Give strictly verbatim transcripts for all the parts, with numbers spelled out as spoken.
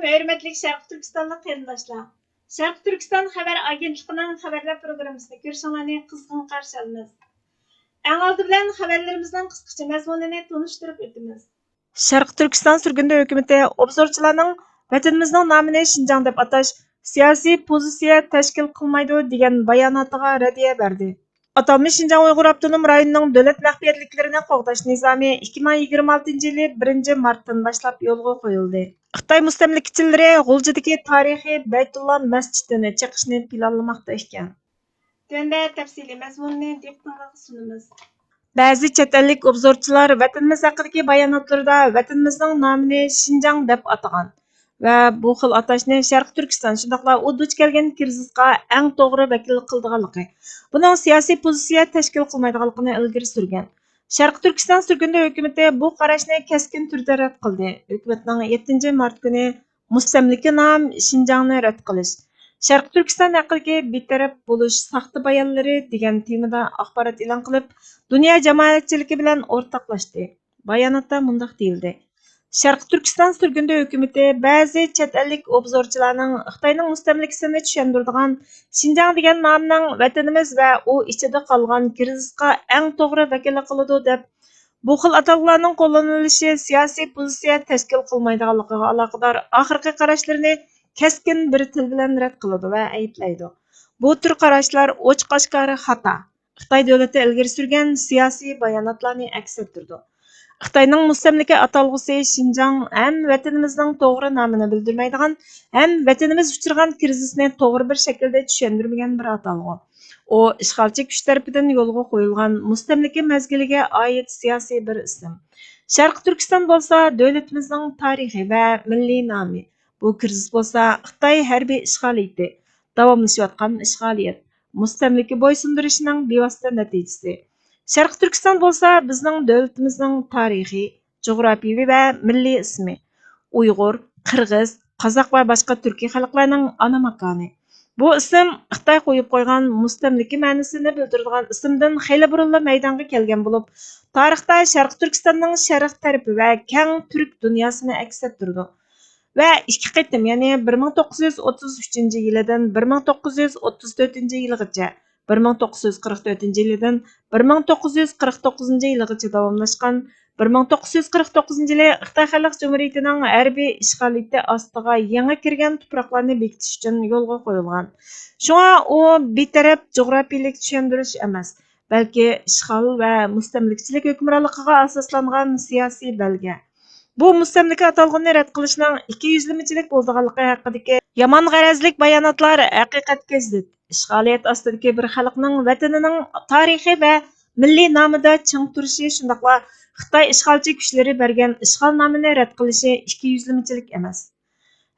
ھۆرمەتلىك شەرقىي تۈركىستانلىق قېرىنداشلار! شەرقىي تۈركىستان خەۋەر ئاگېنتلىقىنىڭ خەۋەرلەر پروگراممىسىنى كۆرۈشۈڭلارنى قىزغىن قارشى ئالىمىز. ئەڭ ئالدى بىلەن خەۋەرلىرىمىزنىڭ قىسقىچە مەزمۇنىنى تونۇشتۇرۇپ ئۆتىمىز. شەرقىي تۈركىستان سۈرگۈندە ھۆكۈمىتى ئوبزورچىلارنىڭ ۋەتىنىمىزنىڭ نامىنى شىنجاڭ دەپ ئاتاش سىياسىي پوزىتسىيە تەشكىل قىلمايدۇ دېگەن باياناتىغا رەددىيە بەردى. ئاتالمىش شىنجاڭ ئۇيغۇر ئاپتونوم رايونىنىڭ دۆلەت مەخپىيەتلىكلىرىنى قوغداش نىزامى ئىككى مىڭ يىگىرمە ئالتىنچى يىلى بىرىنچى مارتتىن باشلاپ يولغا قويۇلدى. خىتاي مۇستەملىكىچىلىرى غۇلجىدىكى تارىخىي بەيتۇللا مەسچىتىنى چېقىشنى پىلانلىماقتا ئىكەن. تۆۋەندە تەپسىلىي مەزمۇننى دىققىتىڭلارغا سۇنىمىز. بەزى چەت ئەللىك ئوبزورچىلار ۋەتىنىمىز ھەققىدىكى باياناتلىرىدا ۋەتىنىمىزنىڭ نامىنى شىنجاڭ دەپ ئاتىغان ۋە بۇ خىل ئاتاشنى شەرقىي تۈركىستان، شۇنداقلا ئۇ دۇچ كەلگەن كىرىزىسقا ئەڭ توغرا ۋەكىللىك قىلىدىغانلىقى، بۇنىڭ سىياسىي پوزىتسىيە تەشكىل قىلمايدىغانلىقىنى ئىلگىرى سۈرگەن. شەرقىي تۈركىستان سۈرگۈندە ھۆكۈمىتى بۇ قاراشنى كەسكىن تۈردە رەت قىلدى. ھۆكۈمەتنىڭ يەتتىنچى مارت كۈنى مۇستەملىكە نام شىنجاڭنى رەت قىلىش، شەرقىي تۈركىستان ھەققىدىكى بىتەرەپ بولۇش ساختا بايانلىرى دېگەن تېمىدا ئاخبارات ئېلان قىلىپ، دۇنيا جامائەتچىلىكى بىلەن ئورتاقلاشتى. باياناتتا مۇنداق دېيىلدى: شەرقىي تۈركىستان سۈرگۈندە ھۆكۈمىتى بەزى چەت ئەللىك ئوبزورچىلارنىڭ خىتاينىڭ مۇستەملىكىسىنى چۈشەندۈرىدىغان شىنجاڭ دېگەن نامنىڭ ۋەتىنىمىز ۋە ئۇ ئىچىدە قالغان كىرىزىسقا ئەڭ توغرا ۋەكىللىك قىلىدۇ دەپ، بۇ خىل ئاتالغۇلارنىڭ قوللىنىلىشى سىياسىي پوزىتسىيە تەشكىل قىلمايدىغانلىقىغا ئالاقىدار ئاخىرقى قاراشلىرىنى كەسكىن بىر تىل بىلەن رەت قىلىدۇ ۋە ئەيىبلەيدۇ. بۇ تۈر قاراشلار ئوچۇق-ئاشكارا خاتا، خىتاي دۆلىتى ئىلگىرى سۈرگەن سىياسىي باياناتلارنى ئەكس ئەتتۈرىدۇ. خىتاينىڭ مۇستەملىكە ئاتالغۇسى شىنجاڭ ھەم ۋەتىنىمىزنىڭ توغرا نامىنى بىلدۈرمەيدىغان، ھەم ۋەتىنىمىز ئۇچرىغان كىرىزىسنى توغرا بىر شەكىلدە چۈشەندۈرمىگەن بىر ئاتالغۇ. ئۇ ئىشغالچى كۈچ تەرىپىدىن يولغا قويۇلغان مۇستەملىكە مەزگىلىگە ئائىت سىياسىي بىر ئىسىم. شەرقىي تۈركىستان بولسا دۆلىتىمىزنىڭ تارىخى ۋە مىللىي نامى. بۇ كىرىزىس بولسا خىتاي ھەربىي ئىشغالىيىتى، داۋاملىشىۋاتقان ئىشغالىيەت، مۇستەملىكە بويسۇندۇرۇشىنىڭ بىۋاسىتە نەتىجىسى. شەرقىي تۈركىستان بولسا بىزنىڭ دۆلىتىمىزنىڭ تارىخىي، جۇغراپىيىۋى ۋە مىللىي ئىسمى. ئۇيغۇر، قىرغىز، قازاق ۋە باشقا تۈركىي خەلقلەرنىڭ ئانا ماكانى. بۇ ئىسىم خىتاي قويۇپ قويغان مۇستەملىكە مەنىسىنى بىلدۈرىدىغان ئىسىمدىن خېلى بۇرۇنلا مەيدانغا كەلگەن بولۇپ، تارىختا شەرقىي تۈركىستاننىڭ شەرق تەرىپى ۋە كەڭ تۈرك دۇنياسىنى ئەكس ئەتتۈرىدۇ. ۋە ئىككى قېتىم، يەنى بىر مىڭ توققۇز يۈز ئوتتۇز ئۈچىنچى يىلىدىن بىر مىڭ توققۇز يۈز ئوتتۇز تۆتىنچى يىلىغىچە، بىر مىڭ توققۇز يۈز قىرىق تۆتىنچى يىلىدىن بىر مىڭ توققۇز يۈز قىرىق توققۇزىنچى يىلىغىچە داۋاملاشقان، بىر مىڭ توققۇز يۈز قىرىق توققۇزىنچى يىلى خىتاي خەلق جۇمھۇرىيىتىنىڭ ھەربىي ئىشغالىيىتى ئاستىغا يېڭى كىرگەن تۇپراقلارنى بېكىتىش ئۈچۈن يولغا قويۇلغان. شۇڭا ئۇ بىتەرەپ جۇغراپىيىلىك چۈشەندۈرۈش ئەمەس، بەلكى ئىشغال ۋە مۇستەملىكىچىلىك ھۆكۈمرانلىقىغا ئاساسلانغان سىياسىي بەلگە. بۇ مۇستەملىكە ئاتالغۇنى رەت قىلىشنىڭ ئىككىيۈزلىمىچىلىك بولىدىغانلىقى ھەققىدىكى يامان غەرەزلىك باياناتلار ھەقىقەتكە زىت. ئىشغالىيەت ئاستىدىكى بىر خەلقنىڭ ۋەتىنىنىڭ تارىخى ۋە مىللىي نامىدا چىڭ تۇرۇشى، شۇنداقلا خىتاي ئىشغالچى كۈچلىرى بەرگەن ئىشغالنامىنى رەت قىلىشى ئىككىيۈزلىمىچىلىك ئەمەس.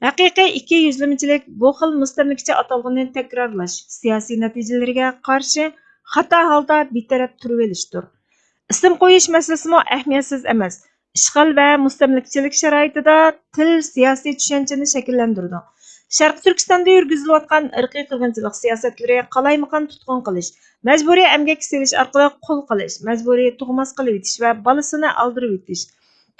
ھەقىقىي ئىككىيۈزلىمىچىلىك بۇ خىل مۇستەملىكىچى ئاتالغۇنى تەكرارلاش، سىياسىي نەتىجىلىرىگە قارشى خاتا ھالدا بىتەرەپ تۇرۇۋېلىشتۇر. ئىسىم قويۇش مەسىلىسىمۇ ئەھمىيەتسىز ئەمەس. ئىشغال ۋە مۇستەملىكىچىلىك شارائىتىدا تىل سىياسىي چۈشەنچىنى شەكىللەندۈرىدۇ. شەرقىي تۈركىستاندا يۈرگۈزۈلۈۋاتقان ئىرقىي قىرغىنچىلىق سىياسەتلىرى قالايمىقان تۇتقۇن قىلىش، مەجبۇرىي ئەمگەككە سېلىش ئارقىلىق قۇل قىلىش، مەجبۇرىي تۇغماس قىلىۋېتىش ۋە بالىسىنى ئالدۇرۇۋېتىش،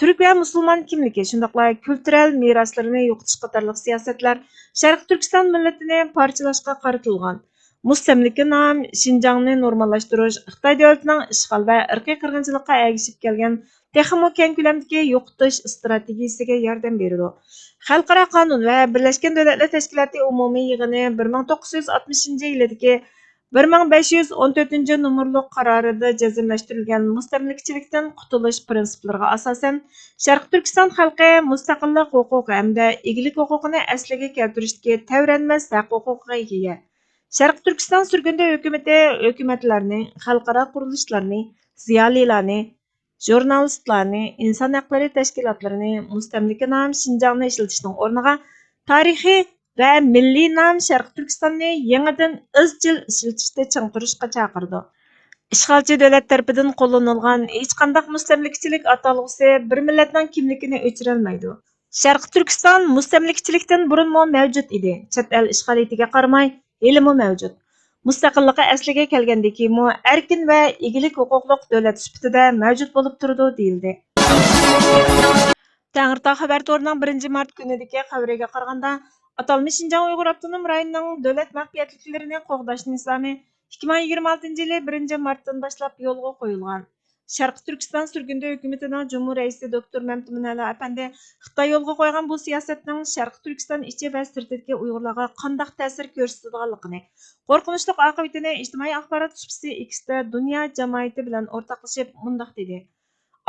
تۈرك ۋە مۇسۇلمان كىملىكى، شۇنداقلا كۈلتۈرەل مىراسلىرىنى يوقىتىشقا قاتارلىق سىياسەتلەر شەرقىي تۈركىستان مىللىتىنى پارچىلاشقا قارىتىلغان. مۇستەملىكە نام شىنجاڭنى نورماللاشتۇرۇش خىتاي دۆلىتىنىڭ ئىشغال ۋە ئىرقىي قىرغىنچىلىققا ئەگىشىپ كەلگەن تېخىمۇ كەڭ كۆلەمدىكى يوقىتىش ئىستراتېگىيىسىگە ياردەم بېرىدۇ. خەلقئارا قانۇن ۋە بىرلەشكەن دۆلەتلەر تەشكىلاتى ئومۇمىي يىغىنى بىر مىڭ توققۇز يۈز ئاتمىشىنچى يىلىدىكى بىر مىڭ بەش يۈز ئون تۆتىنچى نومۇرلۇق قارارىدا جەزملەشتۈرۈلگەن مۇستەملىكىچىلىكتىن قۇتۇلۇش پىرىنسىپلىرىغا ئاساسەن، شەرقىي تۈركىستان خەلقى مۇستەقىللىق ھوقۇقى ھەمدە ئىگىلىك ھوقۇقىنى ئەسلىگە كەلتۈرۈشتىكى تەۋرەنمەس ھەق ھوقۇقىغا ئىگە. شەرقىي تۈركىستان سۈرگۈندە ھۆكۈمىتى ھۆكۈمەتلەرنى، خەلقئارا قۇرۇلۇشلارنى، زىيالىيلارنى، ژۇرنالىستلارنى، ئىنسان ھەقلىرى تەشكىلاتلىرىنى مۇستەملىكە نامى شىنجاڭنى ئىشلىتىشنىڭ ئورنىغا تارىخىي ۋە مىللىي نام شەرقىي تۈركىستاننى يېڭىدىن ئىزچىل ئىشلىتىشتە چىڭ تۇرۇشقا چاقىرىدۇ. ئىشغالچى دۆلەت تەرىپىدىن قوللىنىلغان ھېچقانداق مۇستەملىكىچىلىك ئاتالغۇسى بىر مىللەتنىڭ كىملىكىنى ئۆچۈرەلمەيدۇ. شەرقىي تۈركىستان مۇستەملىكىچىلىكتىن بۇرۇنمۇ مەۋجۇت ئىدى، چەت ئەل ئىشغالىيىتىگە قارىماي، ھېلىمۇ مەۋجۇت. مۇستەقىللىقى ئەسلىگە كەلگەندىن كېيىنمۇ ئەركىن ۋە ئىگىلىك ھوقۇقلۇق دۆلەت سۈپىتىدە مەۋجۇت بولۇپ تۇرىدۇ، دېيىلدى. تەڭرىتاغ خەۋەر تورىنىڭ بىرىنچى مارت كۈنىدىكى خەۋىرىگە قارىغاندا، ئاتالمىش شىنجاڭ ئۇيغۇر ئاپتونوم رايونىنىڭ دۆلەت مەخپىيەتلىكلىرىنى قوغداش نىزامى ئىككى مىڭ يىگىرمە ئالتىنچى يىلى بىرىنچى مارتتىن باشلاپ يولغا قويۇلغان. شەرقىي تۈركىستان سۈرگۈندە ھۆكۈمىتىنىڭ جۇمھۇر رەئىسى دوكتور مەمتىمىن ئەلا ئەپەندى خىتاي يولغا قويغان بۇ سىياسەتنىڭ شەرقىي تۈركىستان ئىچى ۋە سىرتىدىكى ئۇيغۇرلارغا قانداق تەسىر كۆرسىتىدىغانلىقىنى، قورقۇنچلۇق ئاقىۋىتىنى ئىجتىمائىي ئاخبارات سۇپىسى ئېكستا دۇنيا جامائىتى بىلەن ئورتاقلىشىپ مۇنداق دېدى.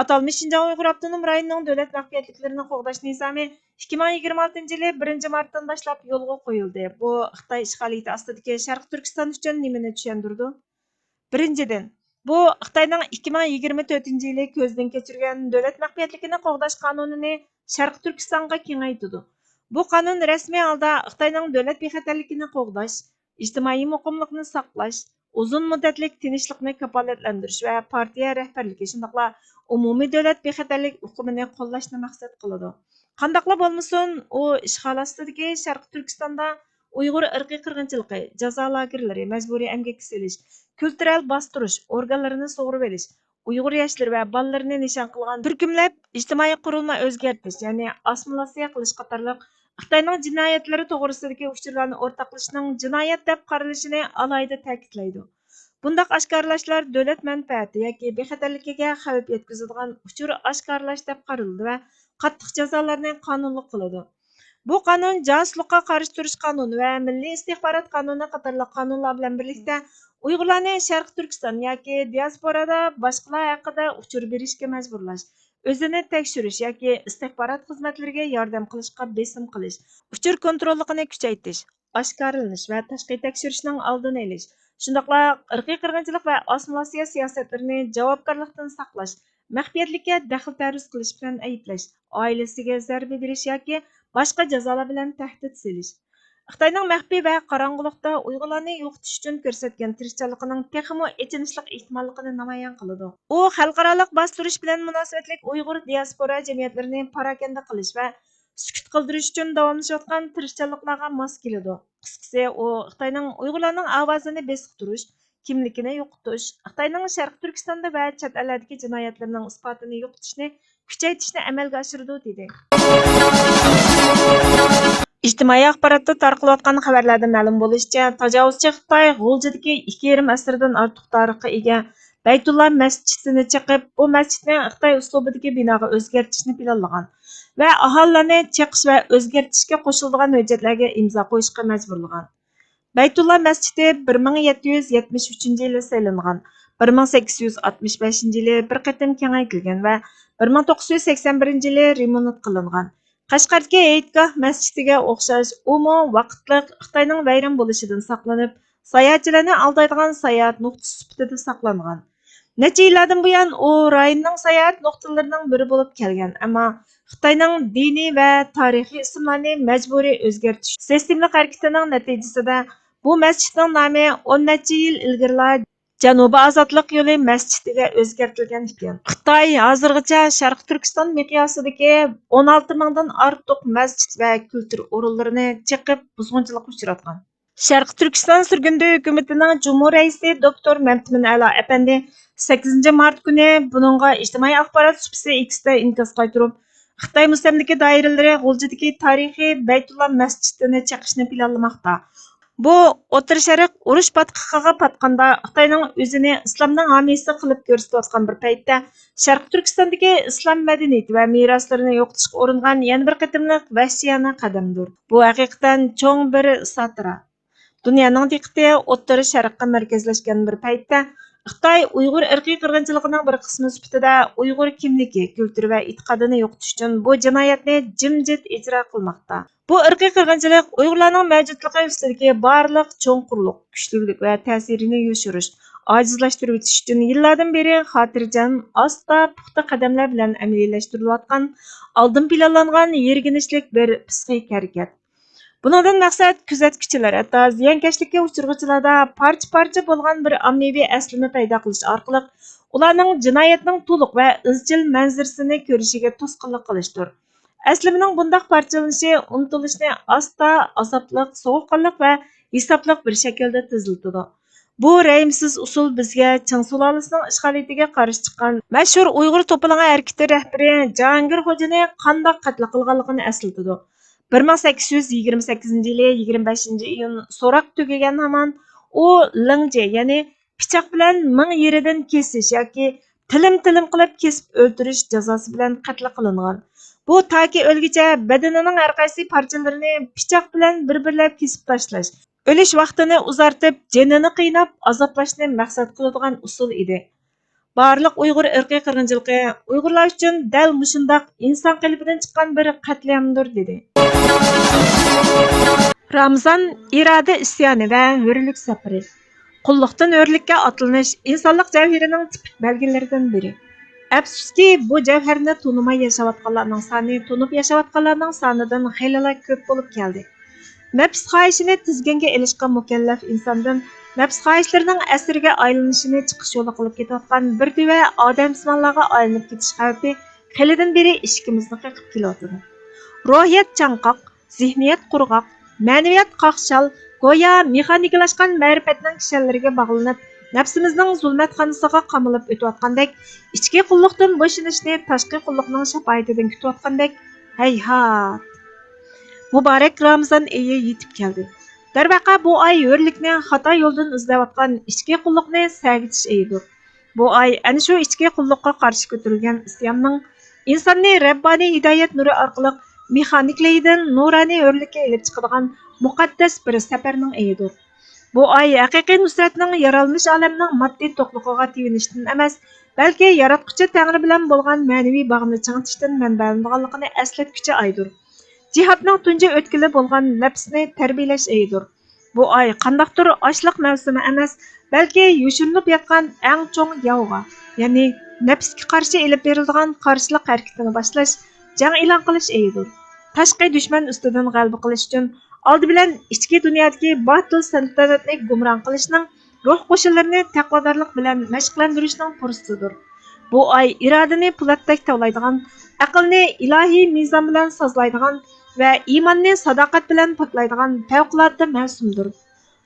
ئاتالمىش شىنجاڭ ئۇيغۇر ئاپتونوم رايونىنىڭ دۆلەت مەخپىيەتلىكلىرىنى قوغداش نىزامى ئىككى مىڭ يىگىرمە ئالتىنچى يىلى بىرىنچى مارتتىن باشلاپ يولغا قويۇلدى. بۇ خىتاي ئىشغالىيىتى ئاستىدىكى شەرقىي تۈركىستان ئۈچۈن نېمىنى چۈشەندۈرىدۇ؟ بىرىنچىدىن، بۇ خىتاينىڭ ئىككى مىڭ يىگىرمە تۆتىنچى يىلى كۆزدىن كەچۈرگەن دۆلەت مەخپىيەتلىكىنى قوغداش قانۇنىنى شەرقىي تۈركىستانغا كېڭەيتىدۇ. بۇ قانۇن رەسمىي ھالدا خىتاينىڭ دۆلەت بىخەتەرلىكىنى قوغداش، ئىجتىمائىي مۇقىملىقنى ساقلاش، ئۇزۇن مۇددەتلىك تىنچلىقنى كاپالەتلەندۈرۈش ۋە پارتىيە رەھبەرلىكى، شۇنداقلا ئومۇمىي دۆلەت بىخەتەرلىك ئۇقۇمىنى قوللاشنى مەقسەت قىلىدۇ. قانداقلا بولمىسۇن، ئۇ ئىشغال ئاستىدىكى شەرقىي تۈركىستاندا ئۇيغۇر ئىرقىي قىرغىنچىلىقى، جازا لاگېرلىرى، مەجبۇرىي ئەمگەككە سېلىش، كۈلتۈرەل باستۇرۇش، ئورگانلىرىنى سۇغۇرۇۋېلىش، ئۇيغۇر ياشلىرى ۋە بالىلىرىنى نىشان قىلغان تۈركۈملەپ ئىجتىمائىي قۇرۇلما ئۆزگەرتىش، يەنى ئاسسىمىلياتسىيە قىلىش قاتارلىق خىتاينىڭ جىنايەتلىرى توغرىسىدىكى ئۇچۇرلارنى ئورتاقلىشىشنىڭ جىنايەت دەپ قارىلىشىنى ئالاھىدە تەكىتلەيدۇ. بۇنداق ئاشكارىلاشلار دۆلەت مەنپەئەتى ياكى بىخەتەرلىكىگە خەۋپ يەتكۈزىدىغان ئۇچۇر ئاشكارىلاش دەپ قارىلىدۇ ۋە قاتتىق جازالارنى قانۇنلۇق قىلىدۇ. بۇ قانۇن جاسۇسلۇققا قارشى تۇرۇش قانۇنى ۋە مىللىي ئىستىخبارات قانۇنى قاتارلىق قانۇنلار بىلەن بىرلىكتە ئۇيغۇرلارنى شەرقىي تۈركىستان ياكى دىياسپورادا باشقىلار ھەققىدە ئۇچۇر بېرىشكە مەجبۇرلاش، ئۆزىنى تەكشۈرۈش ياكى ئىستىخبارات خىزمەتلىرىگە ياردەم قىلىشقا بېسىم قىلىش، ئۇچۇر كونتروللۇقىنى كۈچەيتىش، ئاشكارىلىنىش ۋە تاشقى تەكشۈرۈشنىڭ ئالدىنى ئېلىش، شۇنداقلا ئىرقىي قىرغىنچىلىق ۋە ئاسسىمىلياتسىيە سىياسەتلىرىنى جاۋابكارلىقتىن ساقلاش، مەخپىيەتلىككە دەخلى تەرۇز قىلىش بىلەن ئەيىبلەش، ئائىلىسىگە زەربە بېرىش ياكى باشقا جازالار بىلەن تەھدىت سېلىش. خىتاينىڭ مەخپىي ۋە قاراڭغۇلۇقتا ئۇيغۇرلارنى يوقىتىش ئۈچۈن كۆرسەتكەن تىرىشچانلىقىنىڭ تېخىمۇ ئېچىنىشلىق ئېھتىماللىقىنى نامايان قىلىدۇ. ئۇ خەلقئارالىق باستۇرۇش بىلەن مۇناسىۋەتلىك ئۇيغۇر دىياسپورا جەمئىيەتلىرىنى پاراكەندە قىلىش ۋە سۈكۈت قىلدۇرۇش ئۈچۈن داۋاملىشىۋاتقان تىرىشچانلىقلارغا ماس كېلىدۇ. قىسقىسى، ئۇ خىتاينىڭ ئۇيغۇرلارنىڭ ئاۋازىنى بېسىقتۇرۇش، كىملىكىنى يوقىتىش، خىتاينىڭ شەرقىي تۈركىستاندا ۋە چەت ئەللەردىكى جىنايەتلىرىنىڭ ئىسپاتىنى يوقىتىشنى كۈچەيتىشنى ئەمەلگە ئاشۇرىدۇ، دېدى. ئىجتىمائىي ئاخباراتتا تارقىلىۋاتقان خەۋەرلەردىن مەلۇم بولۇشىچە، تاجاۋۇزچى خىتاي غۇلجىدىكى ئىككى يېرىم ئەسىردىن ئارتۇق تارىخقا ئىگە بەيتۇللا مەسچىتىنى چېقىپ، بۇ مەسچىتنى خىتاي ئۇسلۇبىدىكى بىناغا ئۆزگەرتىشنى پىلانلىغان ۋە ئاھالىلەرنى چېقىش ۋە ئۆزگەرتىشكە قوشۇلىدىغان ھۆججەتلەرگە ئىمزا قويۇشقا مەجبۇرلىغان. بەيتۇللا مەسچىتى بىر مىڭ يەتتە يۈز يەتمىش ئۈچىنچى يىلى سېلىنغان، بىر مىڭ سەككىز يۈز ئاتمىش بەشىنچى يىلى بىر قېتىم كېڭەيتىلگەن ۋە بىر مىڭ توققۇز يۈز سەكسەن بىرىنچى يىلى رېمونت قىلىنغان. قەشقەردىكى ھېيتگاھ مەسچىتىگە ئوخشاش، ئۇمۇ ۋاقىتلىق خىتاينىڭ ۋەيران بولۇشىدىن ساقلىنىپ، ساياھەتچىلەرنى ئالدايدىغان ساياھەت نۇقتىسى سۈپىتىدە ساقلانغان. نەچچە يىللاردىن بۇيان ئۇ رايوننىڭ ساياھەت نۇقتىلىرىنىڭ بىرى بولۇپ كەلگەن، ئەمما خىتاينىڭ دىنىي ۋە تارىخىي ئىسىملارنى مەجبۇرىي ئۆزگەرتىش سىستېمىلىق ھەرىكىتىنىڭ نەتىجىسىدە بۇ مەسچىتنىڭ نامى ئون نەچچە يىل ئىلگىرىلا جەنۇبىي ئازادلىق يولى مەسچىتىگە ئۆزگەرتىلگەن ئىكەن. خىتاي ھازىرغىچە شەرقىي تۈركىستان مىقياسىدىكى ئون ئالتە مىڭدىن ئارتۇق مەسچىت ۋە كۈلتۈر ئورۇنلىرىنى چېقىپ، بۇزغۇنچىلىققا ئۇچراتقان. شەرقىي تۈركىستان سۈرگۈندە ھۆكۈمىتىنىڭ جۇمھۇر رەئىسى دوكتور مەمتىمىن ئەلا ئەپەندى سەككىزىنچى مارت كۈنى بۇنىڭغا ئىجتىمائىي ئاخبارات سۇپىسى ئېكستا ئىنكاس قايتۇرۇپ، خىتاي مۇستەملىكە دائىرىلىرى غۇلجىدىكى تارىخىي بەيتۇللا مەسچىتىنى چېقىشنى پىلانلىماقتا. بۇ ئوتتۇرا شەرق ئۇرۇش پاتقىقىغا پاتقاندا، خىتاينىڭ ئۆزىنى ئىسلامنىڭ ھامىيسى قىلىپ كۆرسىتىۋاتقان بىر پەيتتە، شەرقىي تۈركىستاندىكى ئىسلام مەدەنىيىتى ۋە مىراسلىرىنى يوقىتىشقا ئۇرۇنغان يەنە بىر قېتىملىق ۋەھشىيانە قەدەمدۇر. بۇ ھەقىقەتەن چوڭ بىر ساتىرا. دۇنيانىڭ دىققىتى ئوتتۇرا شەرققە مەركەزلەشكەن بىر پەيتتە، خىتاي ئۇيغۇر ئىرقىي قىرغىنچىلىقىنىڭ بىر قىسمى سۈپىتىدە ئۇيغۇر كىملىكى، كۈلتۈرى ۋە ئېتىقادىنى يوقىتىش ئۈچۈن بۇ جىنايەتنى جىمجىت ئىجرا قىلماقتا. بۇ ئىرقىي قىرغىنچىلىق ئۇيغۇرلارنىڭ مەۋجۇتلۇقى ئۈستىدىكى بارلىق چوڭقۇرلۇق، كۈچلۈكلۈك ۋە تەسىرىنى يوشۇرۇش، ئاجىزلاشتۇرۇۋېتىش ئۈچۈن يىللاردىن بېرى خاتىرجەم، ئاستا، پۇختا قەدەملەر بىلەن ئەمەلىيلەشتۈرۈلۈۋاتقان، ئالدىن پىلانلانغان يىرگىنچلىك بىر پسىخىك ھەرىكەت. بۇنىڭدىن مەقسەت، كۆزەتكۈچىلەر، ھەتتا زىيانكەشلىككە ئۇچرىغۇچىلاردا پارچە-پارچە بولغان بىر ئاممىۋى ئەسلىمە پەيدا قىلىش ئارقىلىق، ئۇلارنىڭ جىنايەتنىڭ تولۇق ۋە ئىزچىل مەنزىرىسىنى كۆرۈشىگە توسقۇنلۇق قىلىشتۇر. ئەسلىمىنىڭ بۇنداق پارچىلىنىشى ئۇنتۇلۇشنى ئاستا، ئازابلىق، سوغۇققانلىق ۋە ھېسابلىق بىر شەكىلدە تېزلىتىدۇ. بۇ رەھىمسىز ئۇسۇل بىزگە چىڭ سۇلالىسىنىڭ ئىشغالىيىتىگە قارشى چىققان مەشھۇر ئۇيغۇر توپىلىڭى ھەرىكىتى رەھبىرى جاھانگىر خوجىنى قانداق قەتل قىلغانلىقىنى ئەسلىتىدۇ. بىر مىڭ سەككىز يۈز يىگىرمە سەككىزىنچى يىلى يىگىرمە بەشىنچى ئىيۇن سوراق تۈگىگەن ھامان ئۇ لىڭجى، يەنى پىچاق بىلەن مىڭ يېرىدىن كېسىش ياكى تىلىم-تىلىم قىلىپ كېسىپ ئۆلتۈرۈش جازاسى بىلەن قەتل قىلىنغان. بۇ تاكى ئۆلگۈچە بەدىنىنىڭ ھەرقايسى پارچىلىرىنى پىچاق بىلەن بىر-بىرلەپ كېسىپ تاشلاش، ئۆلۈش ۋاقتىنى ئۇزارتىپ، جېنىنى قىيناپ ئازابلاشنى مەقسەت قىلىدىغان ئۇسۇل ئىدى. بارلىق ئۇيغۇر ئىرقىي قىرغىنچىلىقى ئۇيغۇرلار ئۈچۈن دەل مۇشۇنداق ئىنسان قېلىپىدىن چىققان بىر قەتلىئامدۇر، دېدى. رامزان ئىرادە ئىسيانى ۋە ھۆرلۈك سەپىرى. قۇللۇقتىن ھۆرلۈككە ئاتلىنىش ئىنسانلىق جەۋھىرىنىڭ تىپىك بەلگىلىرىدىن بىرى. ئەپسۇسكى، بۇ جەۋھەرنى تونۇماي ياشاۋاتقانلارنىڭ سانى تونۇپ ياشاۋاتقانلارنىڭ سانىدىن خېلىلا كۆپ بولۇپ كەلدى. نەپس خاھىشىنى تىزگىنگە ئېلىشقا مۇكەللەپ ئىنساندىن نەپس خاھىشلىرىنىڭ ئەسىرىگە ئايلىنىشىنى چىقىش يولى قىلىپ كېتىۋاتقان بىر تۈۋە ئادەمسىمانلارغا ئايلىنىپ كېتىش خەۋپى خېلىدىن بېرى ئىشىكىمىزنى قېقىپ كېلىۋاتىدۇ. روھىيەت چاڭقاق، زېھنىيەت قۇرغاق، مەنىۋىيەت قاقشال، گويا مېخانىكىلاشقان مەرىپەتنىڭ كىشەنلىرىگە باغلىنىپ، نەپسىمىزنىڭ زۇلمەتخانىسىغا قامىلىپ ئۆتۈۋاتقاندەك، ئىچكى قۇللۇقتىن بوشىنىشنى تاشقى قۇللۇقنىڭ شاپائىتىدىن كۈتۈۋاتقاندەك، ھەيھات! مۇبارەك رامىزان ئېيى يېتىپ كەلدى. دەرۋەقە، بۇ ئاي ھۆرلۈكنى خاتا يولدىن ئىزدەۋاتقان ئىچكى قۇللۇقنى سەگىتىش ئېيىدۇر. بۇ ئاي ئەنە شۇ ئىچكى قۇللۇققا قارشى كۆتۈرۈلگەن ئىسياننىڭ ئىنساننى رەببانىي ھىدايەت نۇرى ئارقىلىق مېخانىك لەيدىن نۇرانىي ھۆرلۈككە ئېلىپ چىقىدىغان مۇقەددەس بىر سەپەرنىڭ ئېيىدۇر. بۇ ئاي ھەقىقىي نۇسرەتنىڭ يارالمىش ئالەمنىڭ ماددىي توقلۇقىغا تېۋىنىشتىن ئەمەس، بەلكى ياراتقۇچى تەڭرى بىلەن بولغان مەنىۋى باغنى چىڭىتىشتىن مەنبەلىنىدىغانلىقىنى ئەسلەتكۈچى ئايدۇر. جىھادنىڭ تۇنجى ئۆتكىلى بولغان نەپسنى تەربىيەلەش ئېيىدۇر. بۇ ئاي قانداقتۇر ئاشلىق مەۋسۇمى ئەمەس، بەلكى يوشۇرۇنۇپ ياتقان ئەڭ چوڭ ياۋغا، يەنى نەپسكە قارشى ئېلىپ بېرىلىدىغان قارشىلىق ھەرىكىتىنى باشلاش، جەڭ ئېلان قىلىش ئېيىدۇر. تاشقى دۈشمەن ئۈستىدىن غەلىبە قىلىش ئۈچۈن، ئالدى بىلەن ئىچكى دۇنيادىكى باتىل سەلتەنەتنى گۇمران قىلىشنىڭ، روھ قوشۇنلىرىنى تەقۋادارلىق بىلەن مەشىقلەندۈرۈشنىڭ پۇرسىتىدۇر. بۇ ئاي ئىرادىنى پولاتتەك تاۋلايدىغان، ئەقىلنى ئىلاھىي مىزان بىلەن سازلايدىغان ۋە ئىماننى ساداقەت بىلەن پاكلايدىغان پەۋقۇلئاددە مەۋسۇمدۇر.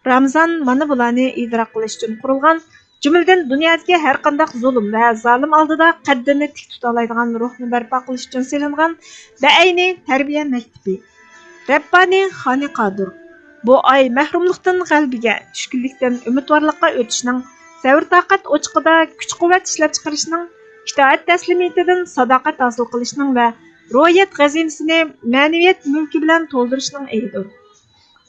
رامىزان مانا بۇلارنى ئىدراك قىلىش ئۈچۈن قۇرۇلغان، جۈملىدىن دۇنيادىكى ھەرقانداق زۇلۇم ۋە زالىم ئالدىدا قەددىنى تىك تۇتالايدىغان روھنى بەرپا قىلىش ئۈچۈن سېلىنغان بەئەينى تەربىيە مەكتىپى. رەببانىي خانىقادۇر. بۇ ئاي مەھرۇملۇقتىن غەلىبىگە، چۈشكۈنلۈكتىن ئۈمىدۋارلىققا ئۆتۈشنىڭ، سەۋر-تاقەت ئوچىقىدا كۈچ-قۇۋۋەت ئىشلەپچىقىرىشنىڭ، ئىتائەت تەسلىمىيىتىدىن ساداقەت ھاسىل قىلىشنىڭ ۋە روھىيەت خەزىنىسىنى مەنىۋىيەت مۈلكى بىلەن تولدۇرۇشنىڭ ئېيىدۇر.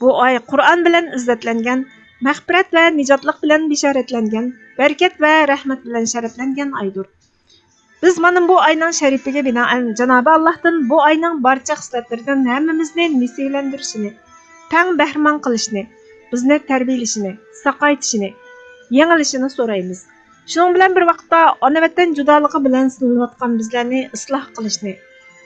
بۇ ئاي قۇرئان بىلەن ئىززەتلەنگەن، مەغپىرەت ۋە نىجاتلىق بىلەن بېشارەتلەنگەن، بەرىكەت ۋە رەھمەت بىلەن شەرەپلەنگەن ئايدۇر. بىز مانا بۇ ئاينىڭ شەرىپىگە بىنائەن جانابى ئاللاھتىن بۇ ئاينىڭ بارچە خىسلەتلىرىدىن ھەممىمىزنى نېسىۋىلەندۈرۈشىنى، تەڭ بەھرىمەن قىلىشىنى، بىزنى تەربىيەلىشىنى، ساقايتىشىنى، يېڭىلىشىنى سورايمىز. شۇنىڭ بىلەن بىر ۋاقىتتا، ئانا ۋەتەن جۇدالىقى بىلەن سىنىلىۋاتقان بىزلەرنى ئىسلاھ قىلىشنى،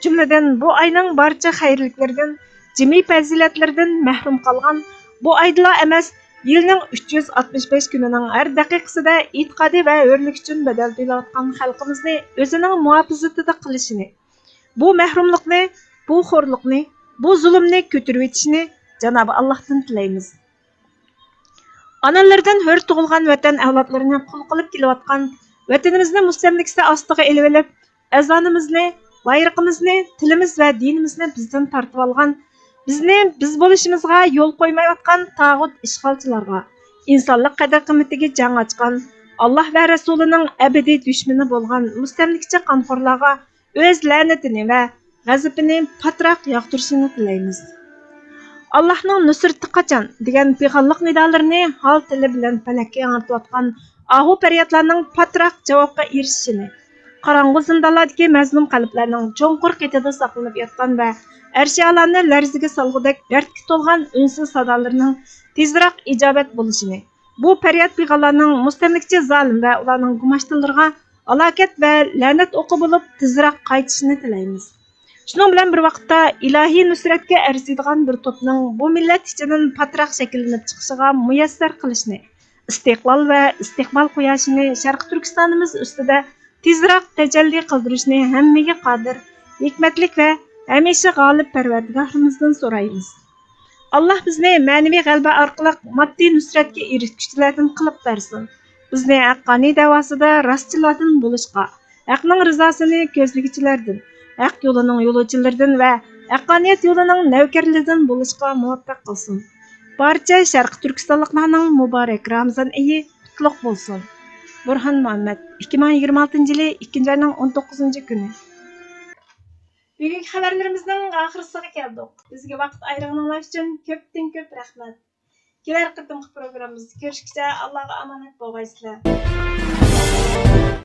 جۈملىدىن بۇ ئاينىڭ بارچە خەيرلىكلىرىدىن، جىمى پەزىلەتلىرىدىن مەھرۇم قالغان، بۇ ئايدىلا ئەمەس، يىلنىڭ ئۈچ يۈز ئاتمىش بەش كۈنىنىڭ ھەر دەقىقىسىدە ئېتىقادى ۋە ھۆرلۈكى ئۈچۈن بەدەل تۆلەۋاتقان خەلقىمىزنى ئۆزىنىڭ مۇھاپىزىتىدە قىلىشىنى، بۇ مەھرۇملۇقنى، بۇ خورلۇقنى، بۇ زۇلۇمنى كۆتۈرۈۋېتىشىنى جانابى ئاللاھتىن تىلەيمىز. ئانىلىرىدىن ھۆر تۇغۇلغان ۋەتەن ئەۋلادلىرىنى قۇل قىلىپ كېلىۋاتقان، ۋەتىنىمىزنى مۇستەملىكىسى ئاستىغا ئېلىۋېلىپ، ئەزانىمىزنى، بايرىقىمىزنى، تىلىمىز ۋە دىنىمىزنى بىزدىن تارتىۋالغان، بىزنى بىز بولۇشىمىزغا يول قويمايۋاتقان تاغۇت ئىشغالچىلارغا، ئىنسانلىق قەدىر-قىممىتىگە جەڭ ئاچقان، ئاللاھ ۋە رەسۇلىنىڭ ئەبەدىي دۈشمىنى بولغان مۇستەملىكىچى قانخورلارغا ئۆز لەنىتىنى ۋە غەزىپىنى پاتراق ياغدۇرۇشىنى تىلەيمىز. «ئاللاھنىڭ نۇسرىتى قاچان؟» دېگەن پىغانلىق نىدالىرىنى ھال تىلى بىلەن پەلەككە ياڭرىتىۋاتقان ئاھۇ پەريادلارنىڭ پاتراق جاۋابقا ئېرىشىشىنى، قاراڭغۇ زىندانلاردىكى مەزلۇم قەلبلەرنىڭ چوڭقۇر قېتىدا ساقلىنىپ ياتقان ۋە ئەرشى ئالانى لەرزىگە سالغۇدەك دەردكە تولغان ئۈنسىز سادالىرىنىڭ تېزراق ئىجابەت بولۇشىنى، بۇ پەرياد پىغانلارنىڭ مۇستەملىكىچى زالىم ۋە ئۇلارنىڭ گۇماشتىلىرىغا ھالاكەت ۋە لەنەت ئوقى بولۇپ تېزراق قايتىشىنى تىلەيمىز. شۇنىڭ بىلەن بىر ۋاقىتتا، ئىلاھىي نۇسرەتكە ئەرزىيدىغان بىر توپنىڭ بۇ مىللەت ئىچىدىن پاتراق شەكىللىنىپ چىقىشىغا مۇيەسسەر قىلىشنى، ئىستىقلال ۋە ئىستىقبال قۇياشىنى شەرقىي تۈركىستانىمىز ئۈستىدە تېزراق تەجەللى قىلدۇرۇشنى ھەممىگە قادىر، ھېكمەتلىك ۋە ھەمىشە غالىب پەرۋەردىگارىمىزدىن سورايمىز. ئاللاھ بىزنى مەنىۋى غەلىبە ئارقىلىق ماددىي نۇسرەتكە ئېرىشكۈچىلەردىن قىلىپ بەرسۇن. بىزنى ھەققانىي دەۋاسىدا راستچىللاردىن بولۇشقا، ھەقنىڭ رىزاسىنى كۆزلىگۈچىلەردىن، ھەق يولىنىڭ يولۇچىلىرىدىن ۋە ھەققانىيەت يولىنىڭ نەۋكەرلىرىدىن بولۇشقا مۇۋەپپەق قىلسۇن. بارچە شەرقىي تۈركىستانلىقلارنىڭ مۇبارەك رامىزان ئېيى قۇتلۇق بولسۇن. بۇرھان مۇھەممەد، ئىككى مىڭ يىگىرمە ئالتىنچى يىلى ئىككىنچى ئاينىڭ ئون توققۇزىنچى كۈنى. بۈگۈنكى خەۋەرلىرىمىزنىڭ ئاخىرسىغا كەلدۇق. بىزگە ۋاقىت ئايرىغىنىڭلار ئۈچۈن كۆپتىن كۆپ رەھمەت. كېلەر قېتىمقى پروگراممىمىزدا كۆرۈشكىچە ئاللاغا ئامانەت بولغايسىلەر.